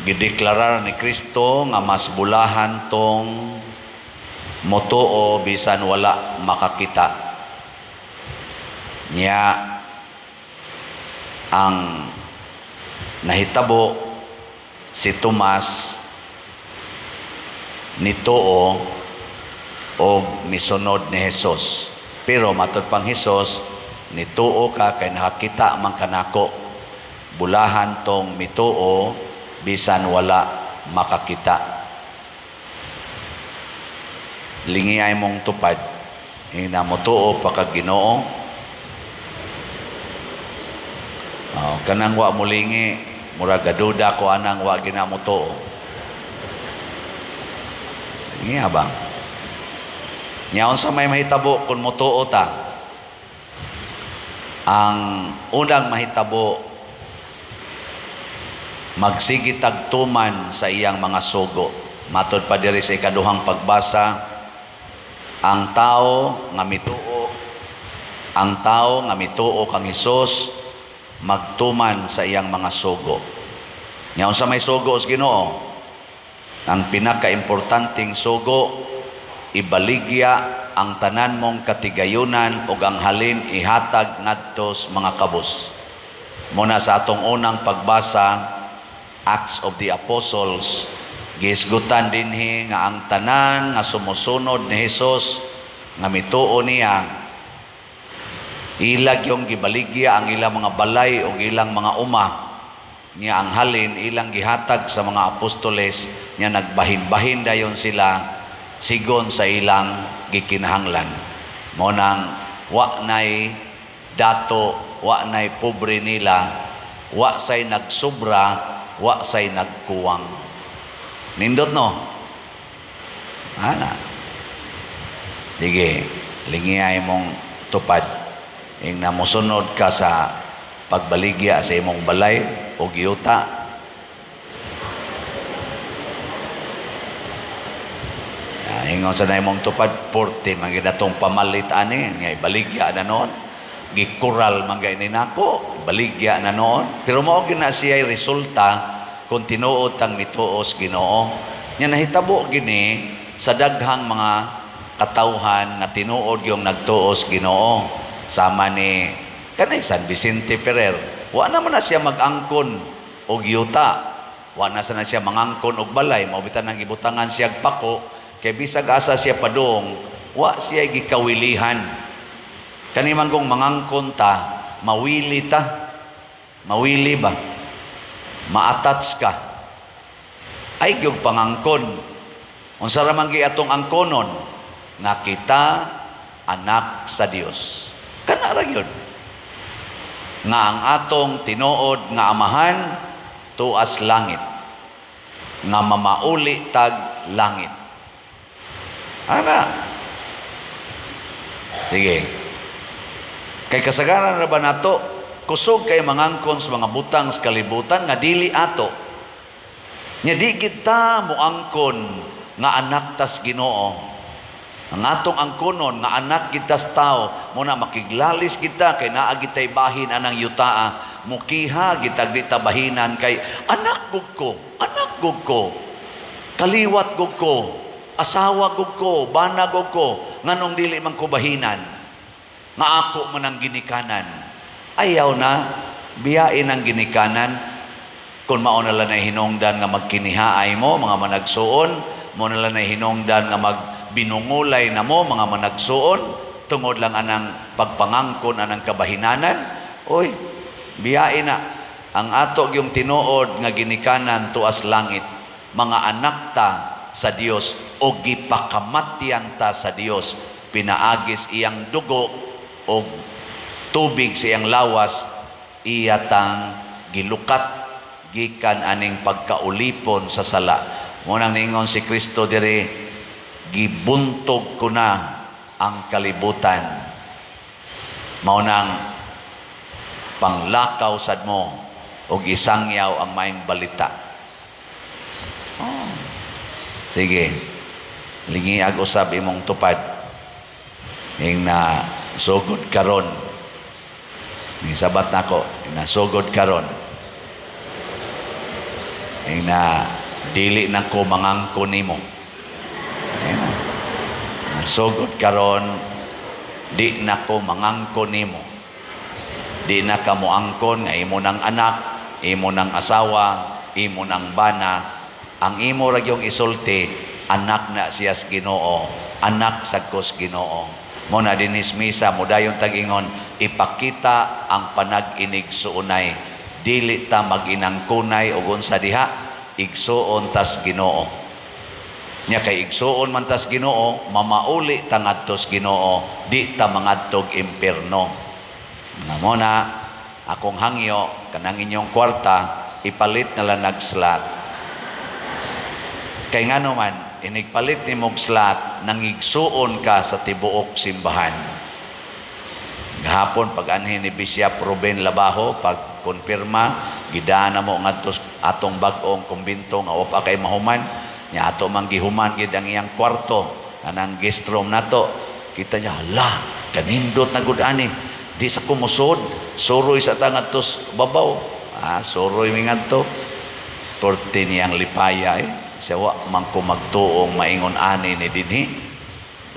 Gideklarar ni Kristo nga mas bulahan tong motuo bisan wala makakita. Nya ang nahitabo, si Tomas nituo og misunod ni Jesus. Pero matud pang Hesus, "Nituo ka kay nakakita man kanako. Bulahan tong mituo bisan wala makakita." Lingiay mong tupad. Ina, motuo pa kag Ginoo? Oh, kanang wa mulingi, mura gaduda ko anang wa gina motuo. Lingi ba? Nya unsa may mahitabo kung motuo ta? Ang unang mahitabo, magsige tag tuman sa iyang mga sugo. Matod pa diri sa ikaduhang pagbasa, ang tao nga mituo, ang tao nga mituo kang Hesus magtuman sa iyang mga sugo. Nya unsa may sugo sa Ginoo? Ang pinakaimportanteng sugo, ibaligya ang tanan mong katigayunan ug ang halin ihatag ngadto sa mga kabus. Muna sa atong unang pagbasa, Acts of the Apostles, gihisgutan dinhi nga ang tanan nga sumusunod ni Hesus, nga mituo niya, ilag yung gibaligya ang ilang mga balay o ilang mga uma niya, ang halin ilang gihatag sa mga apostoles niya, nagbahin-bahin dayon sila sigon sa ilang gikinahanglan. Mo nang wa nay dato, wa nay pobre nila, wa say nagsubra, wa say nagkuwang. Nindot, no? Ana. Sige, lingiyay mong tupad. Ing namusunod ka sa pagbaligya sa imong balay o yuta. Ah, ingon sa imong tupad, 40 man gid atong pamalit ani nga ibaligya na noon. Gikural man gay ni nako, baligya na noon. Pero mao gyud na siya resulta kung tinuod tang mituos Ginoo. Nya nahitabo gini sa daghang mga katawhan nga tinuod yung nagtuos Ginoo. Sama ni kanay San Vicente Ferrer. Wa naman na siya mag-angkon og yuta. Wa na sa na siya mangangkon og balay, mao bitan ang gibutangan siya og pako kay bisag asa siya padung, wa siya gikawilihan. Kani man kung mangangkon ta, mawili ta. Mawili ba? Ma-attach ka. Ay gyud pangangkon. Unsa ra man gi atong angkonon? Nga kita anak sa Dios. Kana ra gyud. Nga ang atong tinuod nga amahan tuas langit. Nga mamauli tag langit. Ana. Sige. Kay kasagaran ra ba nato, kusog kay mangangkon sa mga butang sa kalibutan nga dili ato. Nya di kita moangkon nga anak tas Ginoo. Ang atong angkonon nga anak kita sa tao, mo na makiglalis kita kay naa gitay bahin anang yutaa, mukiha gitag di ta bahinan kay anak gug ko, anak gug ko, kaliwat gug ko, asawa gug ko, bana gug ko, nganong dili man ko bahinan nga ako man ang ginikanan? Ayaw na, biyain ang ginikanan. Kung mao na lang na hinungdan nga magkinihaay mo, mga managsuon, mao na lang na hinungdan nga magbinungulay na mo, mga managsuon, tungod lang anang pagpangangkon anang kabahinanan, oy, biyain na. Ang ato yung tinuod nga ginikanan tuas langit, mga anak ta sa Dios o gipakamatyan ta sa Dios pinaagis iyang dugo o tubig sa iyang lawas, iya tang gilukat gikan aning pagkaulipon sa sala. Mo nang ningon si Kristo diri, "Gibuntog ko na ang kalibutan." Mao nang panglakaw sad mo og isangyaw ang maayong balita. Oh. Sige. Lingiag usab imong tupad. Ing na sugod karon. Ni sabat nako, na sugod karon. Ing na, "Dili na ko mangangkon nimo." Ayan. Sugod karon, di na ko mangangkon nimo. Di na ka moangkon nga imo ng anak, imo ng asawa, imo ng bana. Ang imo ra gyung isulti, anak na siya sa Ginoo, anak sa kos Ginoo. Mao na dinis misa modayon tag-ingon, ipakita ang panag-inigsuonay. Dili ta mag-inangkunay og unsa diha, igsuon tas Ginoo. Nya kay igsuon man tas Ginoo, mamauli ta ngadtos Ginoo, di ta mangadtog impierno. Nga mao na akong hangyo, kanang inyong kwarta ipalit na lang nag slot. Kay ngano man, inigpalit nimog slot, nangigsuon ka sa tibuok simbahan. Gahapon pag anhin ni Bishop Ruben Labajo, pag konfirma, gidana mo ngadto atong bag-ong kumbinto nga wa pa kay mahuman. Nya ato man gihuman gid ang iyang kwarto, anang guest room nato. Kita niya, hala, kanindot na gud ani. Di sa kumusod, suroy sa ta ngadto babaw. Ah, suroy mi ngadto. Porte niyang lipaya eh. Siya wa man ko magtuong maingon ani ni dinhi.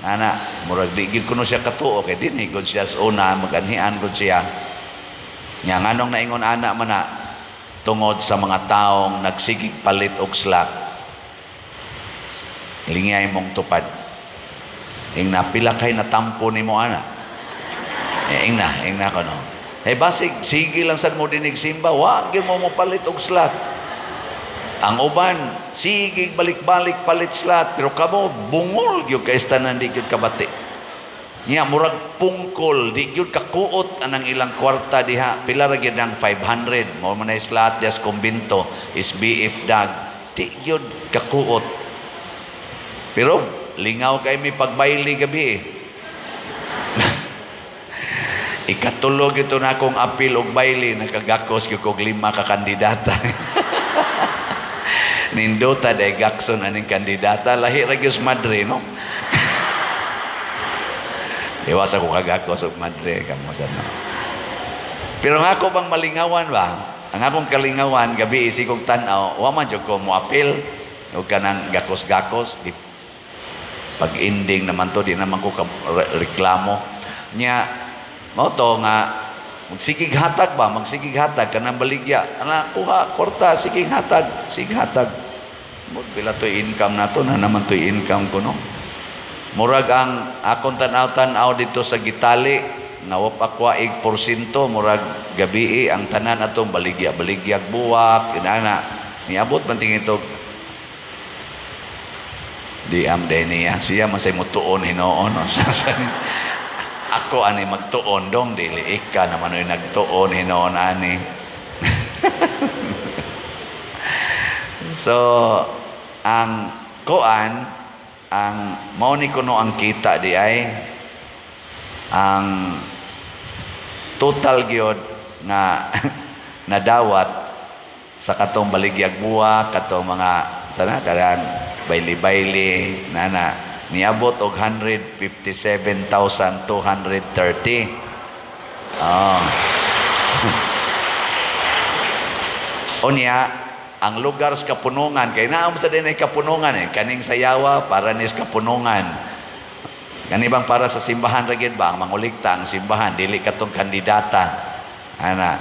Ana, murag di gyud kuno siya katuo kay dinhi gud siya sa una, maganhian gud siya. Nya nganong naingon ana man na, tungod sa mga taong nagsigig palit og slot. Lingay mong tupad. Ing na pila kay natampo nimo ana. Eh, ing na kono. Eh basig sige lang sad mo dinig simba, wa gyud mo mopalit og slot. Ang uban, sige balik-balik palit slot, pero kamo bungol gyud kay tanan, di gyud kabati. Nya murag pungkol, di gyud kakuot anang ilang kwarta diha. Pila ra gyud ang 500. Mao man ay slot dias kumbinto is BF dag. Di gyud kakuot. Pero lingaw kay mi pagbayli gabi eh. Ikatulog ito na akong apil og bayli, nakagakos gyud kog lima ka kandidata. Nindota day gakson aning kandidata, lahi ra gyud sa madre, no? Iwas ako kagakos og madre kamo sa no. Pero ang ako bang malingawan ba? Ang akong kalingawan gabi isi kog tan-aw, wa man jud ko moapil og kanang gakos-gakos di pag ending naman to, di naman ko reklamo. Nya mao to nga magsigig hatag ba, magsigig hatag kanang baligya ana, kuha kwarta, sige hatag, sige hatag mo. Pila to income nato na naman to income ko, no? Murag ang akong tan-aw-tan-aw dito sa gitali nga wa pa kwaig porsyento, murag gabi ang tanan atong baligya, baligyag buwak inana, niabot man tingin ito di am day niya siya man say mutuon hinuon, no? Ako ani magtuon dong, dili ika naman oy nagtuon hinuon ani. So ang kuan, ang mao ni kuno ang kita di ay ang total gyud nga nadawat sa katong baligyag buwak, katong mga sana karang bayli-bayli nana, niabot og 157,230. Oh. Unya ang lugar sa kapunungan kay naam sa dinay kapunungan eh, kaning sayawa para nis kapunungan, kani bang para sa simbahan ra gyud ba ang mangulikta, ang simbahan, dili katong kandidata ana,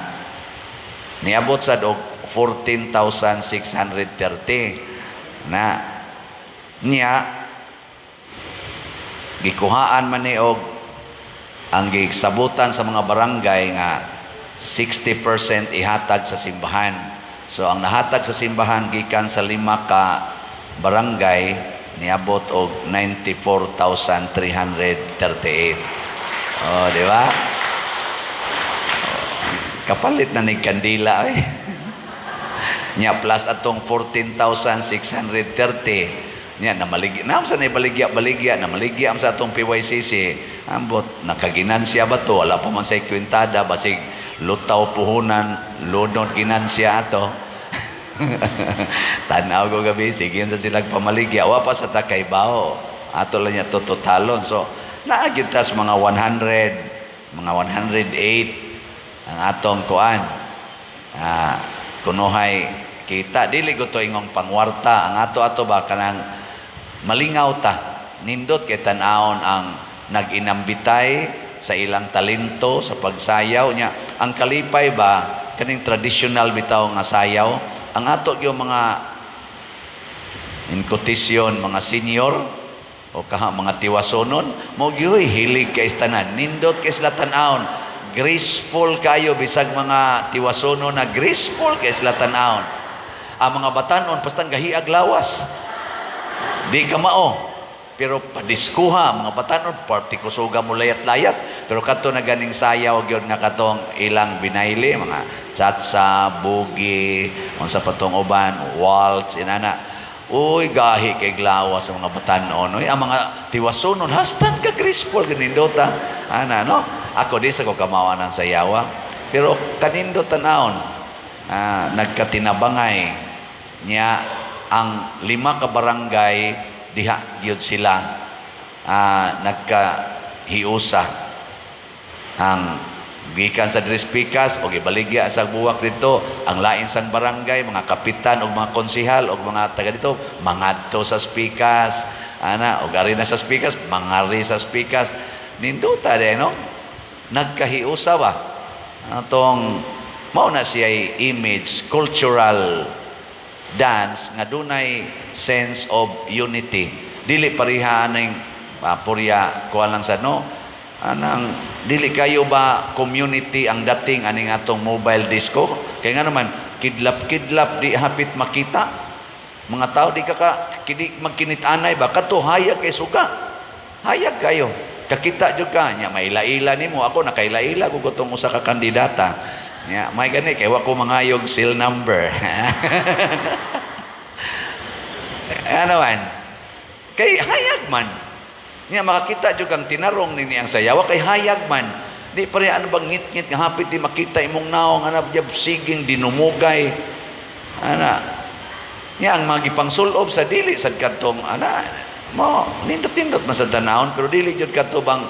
niabot sad og 14,630 na. Niya gikuhaan man ni og ang gisabutan sa mga barangay nga 60% ihatag sa simbahan. So ang nahatag sa simbahan gikan sa lima ka barangay niabot og 94,338. Oh, di ba? Kapalit na ni kandila eh. Nya plus atong 14,630. Nya namaligya. Naam sa na baligya baligya, namaligya am sa atong PYCC. Ambot nakaginansya ba to? Wala pa man sa kwintada, basig lutaw puhunan, lunod ginansya ato. Tanaw ko gabi, sige sa silag pamaligya. Wa pa sa takay bao. Ato lang niya to totalon. So, naa gyud tas mga 100, mga 108 ang atong kuan. Ah, kunuhay Kita dili ko to ingong pangwarta ang ato-ato ba, kanang malingaw ta, nindot kay tan-awon ang nag-inambitay sa ilang talento sa pagsayaw niya. Ang kalipay ba, kaning traditional bitaw nga sayaw. Ang ato gyud mga in quotation mga senior o kaha mga tiwasonon mo gyud, hilig kay tanan, nindot kay sila tan-awon, graceful kayo. Bisag mga tiwasonon na, graceful kay sila tan-awon. Ang mga batanon pastang gahiag lawas, di ka mao, pero padiskuha mga batanon, party kusuga mo layat-layat. Pero kadto na ganing sayaw gyud nga katong ilang binayle, mga tsatsa, boogie, unsa pa tong uban, waltz, inana. Uy, gahi kay glawas sa mga batanon. Uy, ang mga tiwasonon, hastan ka graceful, ganindota. Ana, no? Ako, di sa ko kamao ng sayawa. Pero kanindot tanawon, nagkatinabangay niya ang lima ka barangay diha gyud sila nagkahiusa ang gikan sa Tres Picas o gibaligya sa buwak dito ang lain sang barangay, mga kapitan og mga konsehal og mga taga dito mangadto sa Pikas ana, og ari na sa Pikas, mangari sa Pikas. Nindota de, no? Nagkahiusa ba atong mao na siya image, cultural dance nga dunay sense of unity, dili pareha ning purya kuan lang sa, no? Anang dili kayo ba community ang dating aning atong mobile disco, kay nga naman kidlap-kidlap, di hapit makita mga tao, di ka ka kidi magkinit-anay ba. Kadto hayag kay suga, hayag kayo, kakita jud ka nya, maila-ila nimo. Ako nakaila-ila ko gutong usa ka kandidata nya, may gani kay wa ko mangayog seal number. Ano man kay hayag man niya, makakita jud kang tinarong nini ang sayawa kay hayag man. Di pare ano bang ngit-ngit nga hapit di makita imong naong ana, jab siging dinumugay ana niya. Ang mga gipangsulob sa dili sad kadtong ana mo nindot-nindot man sa tanawon, pero dili jud kadto bang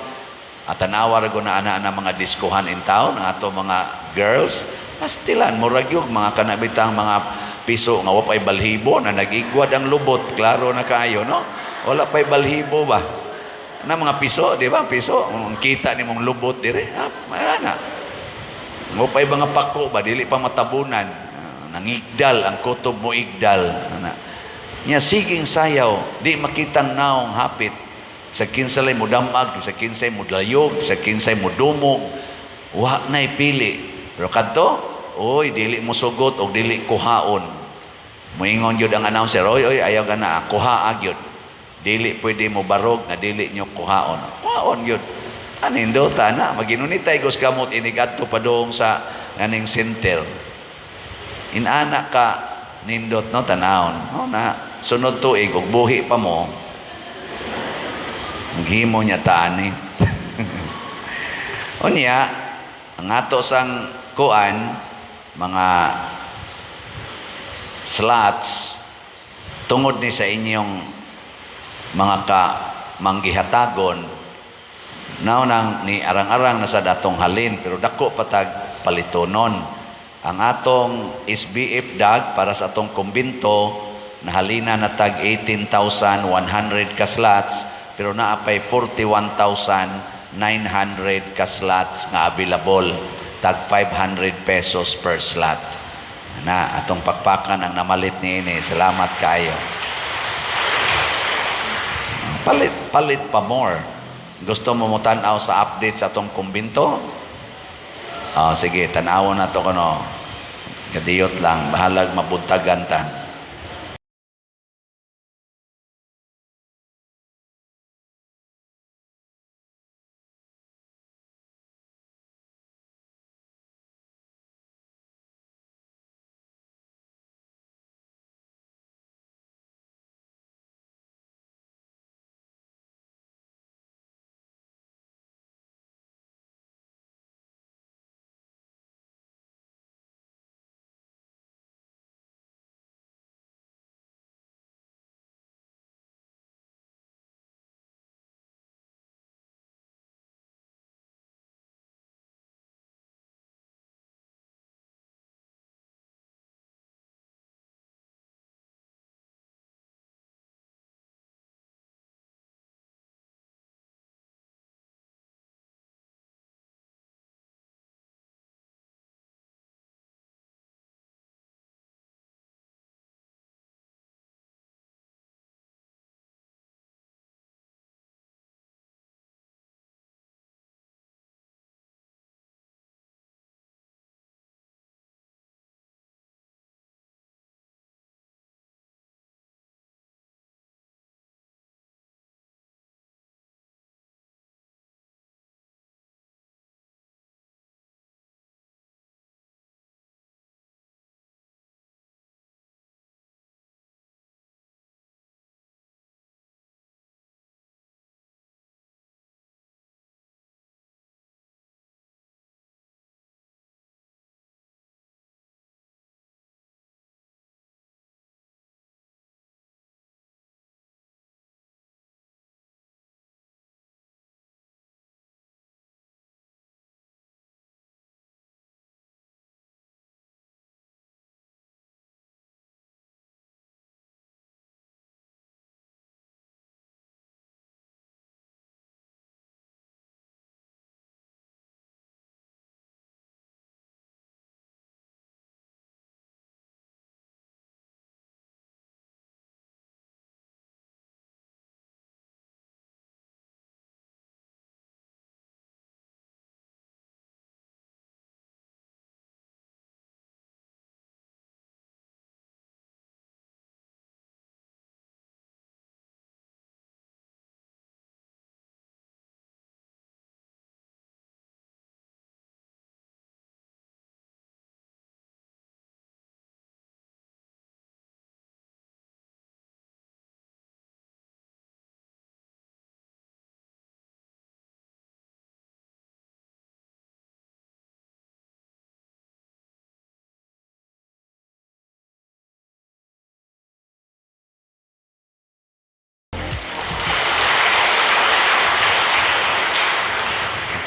atanawa ra na ana ana mga diskuhan in town. Ang ato mga girls pastilan, murag yung mga kanabitang mga piso nga wa pay balhibo na nag-igwad ang lubot, klaro na kaayo, no? Wala pay balhibo ba na mga piso, di ba? Piso, ang kita ni mong lubot dire, na mo pay mga pako ba, dili pa matabunan. Ah, nangigdal ang kutob mo, igdal ana nya, siging sayaw, di makitang naong hapit sa kinsay mo damag, sa kinsay mo layog, sa kinsay mo dumog, wa nay pili. Pero kadto, oy, dili mo sugot og dili kuhaon. Moingon gyud ang announcer, "Oy, oy, ayaw gana kuha gyud. Dili pwede mo barog nga dili nyo kuhaon." Kuhaon gyud. Anindota na maginunitay gus kamot inigadto padung sa ganing center. Inana ka nindot, no, tanawon. No na sunod tuig og buhi pa mo, maghimo niya taani. Unya, ang ato sang kuan mga slots tungod ni sa inyong mga ka manggihatagon nao nang ni arang-arang na sa datong halin, pero dako patag palitonon. Ang atong SBF dag para sa atong kumbinto nahalina na tag 18,100 ka slots, pero naa pay 41,900 ka slots nga available, tag 500 pesos per slot na. Atong pakpakan ang namalit niini. Salamat kaayo. Palit palit pa more. Gusto mo mo tan-aw sa update sa atong kumbinto? Oh, sige, tan-awon na to kuno. Kadiyot lang, bahalag mabuntagan ta.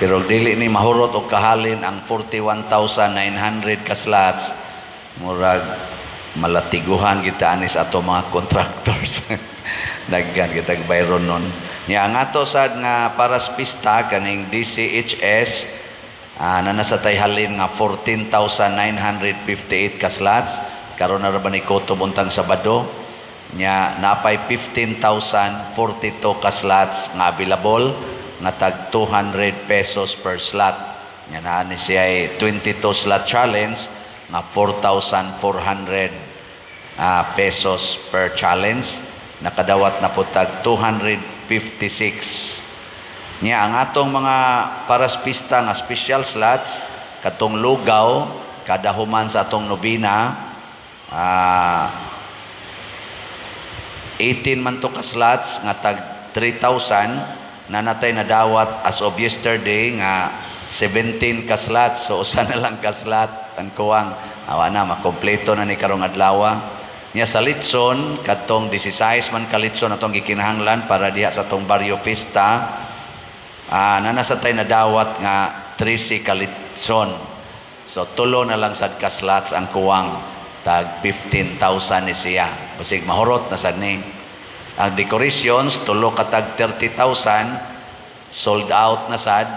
Pero dili ni mahurot og kahalin ang 41,900 ka slots, murag malatiguhan kita ani sa ato mga contractors. Daghan kitag bayron nun. Nya ang ato sad nga para sa pista kaning DCHS, na nasa tay halin nga 14,958 ka slots karon na ra ba ni kutob untang Sabado. Nya napay 15,042 ka slots nga available nga tag 200 pesos per slot. Nya naa ni siya 22 slot challenge nga 4,400 pesos per challenge. Nakadawat na po tag 256. Nya ang atong mga para sa pista nga special slots, katong lugaw kada human sa atong novena, 18 man to ka slots nga tag 3,000, na natay nadawat as of yesterday nga 17 ka slots. So usa na lang ka slot ang kuwang. Awa na makompleto na ni karong adlaw. Nya sa litson, katong 16 man ka litson atong gikinahanglan para diha sa atong barrio fiesta, na nasa tay nadawat nga 13 ka litson. So tulo na lang sad ka slots ang kuwang. Tag 15,000 ni siya, basig mahurot na sad ni. Ang decorations, tulo ka tag 30,000, sold out na sad.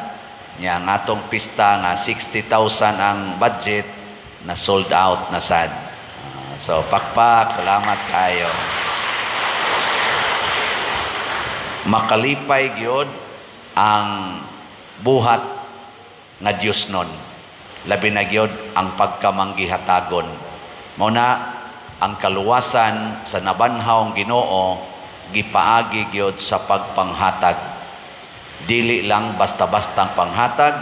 Nya ang atong pista nga 60,000 ang budget, na sold out na sad. So pakpak, salamat kayo. Makalipay gyud ang buhat nga Dios nun. Labi na gyud ang pagkamanggihatagon. Mao na ang kaluwasan sa nabanhawng Ginoo gipaagi gyud sa pagpanghatag. Dili lang basta-bastang panghatag,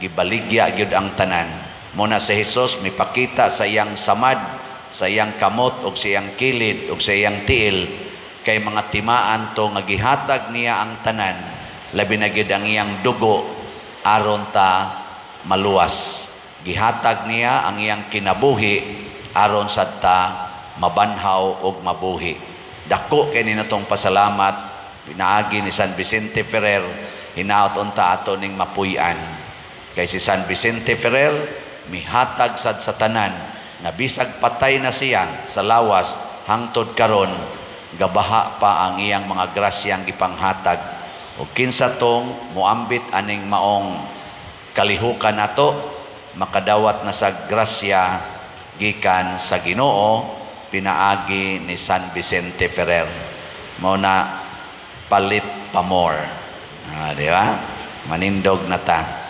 gibaligya gyud ang tanan. Mao na si Jesus mipakita sa iyang samad, sa iyang kamot ug sa iyang kilid ug sa iyang tiil, kay mga timaan to nga gihatag niya ang tanan, labi na gyud ang iyang dugo aron ta maluwas. Gihatag niya ang iyang kinabuhi aron sad ta mabanhaw ug mabuhi. Dako kay ni natong pasalamat pinaagi ni San Vicente Ferrer. Hinaot unta ato ning mapuy-an. Kay si San Vicente Ferrer mihatag sad sa tanan nga bisag patay na siya sa lawas, hangtod karon gabaha pa ang iyang mga grasyang gipanghatag. O kinsa tong moambit aning maong kalihukan nato, makadawat na sa grasya gikan sa Ginoo pinaagi ni San Vicente Ferrer. Mao na palit pa more. Di ba? Manindog na ta.